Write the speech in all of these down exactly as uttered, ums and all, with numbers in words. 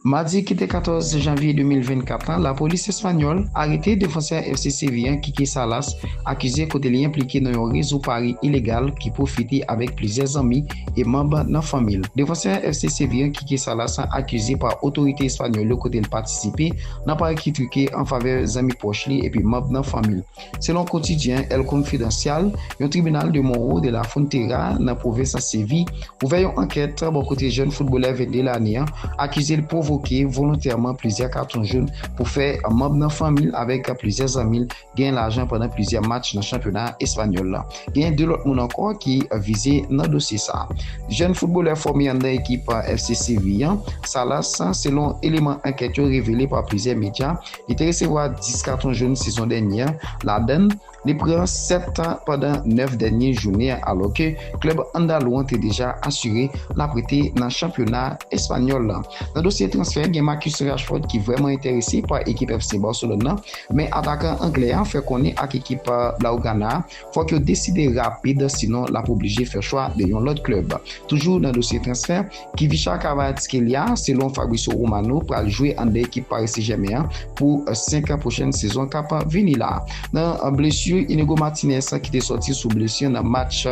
Madi ki te katòz janvye de mil vennkat la, lapolis espanyòl arete defansè F C Sevilla Quique Salas, akize kote li enplike nan yon rezo pari ilegal ki pwofite avèk plizyè zanmi e manm nan fanmi l. Defansè F C Sevilla Quique Salas akize pa otorite espanyòl yo kote l patisipe nan pari ki trike an favè zanmi pwòch li epi manm nan fanmi l. Selon kotidyen El Confidencial, yon tribinal de Morro de la Frontera nan pwovens Sevi ouvè yon ankèt bò kote jèn foutbolè vennde lane an, akize l pwovoke volontèman plizyè katon joun pou fè manm nan fanmi l avèk plizyè zanmi l gen lajan pandan plizyè match nan chanpyona espanyòl la. Gen de lòt moun ankò ki vize nan dosye sa. Jèn foutbolè fòme anndan ekip F C Sevilla, Salas, selon eleman ankèt yo revele pa plizyè medya, li te resevwa dis katon joun sezon dènye an, ladan l, li pran sèt pandan nèf dènye jounen an, alòske klèb andalou an te deja asire l ap rete nan chanpyona espanyòl la. Nan dosye transfè, gen Marcus Rashford ki vrèman enterese pa ekip F C Barcelone nan, men atakan anglè an fè konnen ak ekip Blaugrana fòk yo deside rapid, sinon l ap oblije fè chwa de yon lòt klèb. Toujou nan dosye transfè, Khvicha Kvaratskhelia, selon Fabrizio Romano, pral jwe anndan ekip Paris Saint-Germain an pou senk pwochèn sezon k ap vini la. Nan blesi, Inigo Martinez ki te sòti sou blesi nan match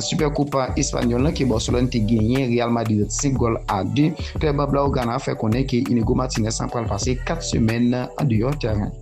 Supercopa Espanyòl lan ke Barcelone te genyen Real Madrid senk gòl a de, klèb Blaugrana fè konnen ke Inigo Martinez pral pase kat semèn andeyò tèren.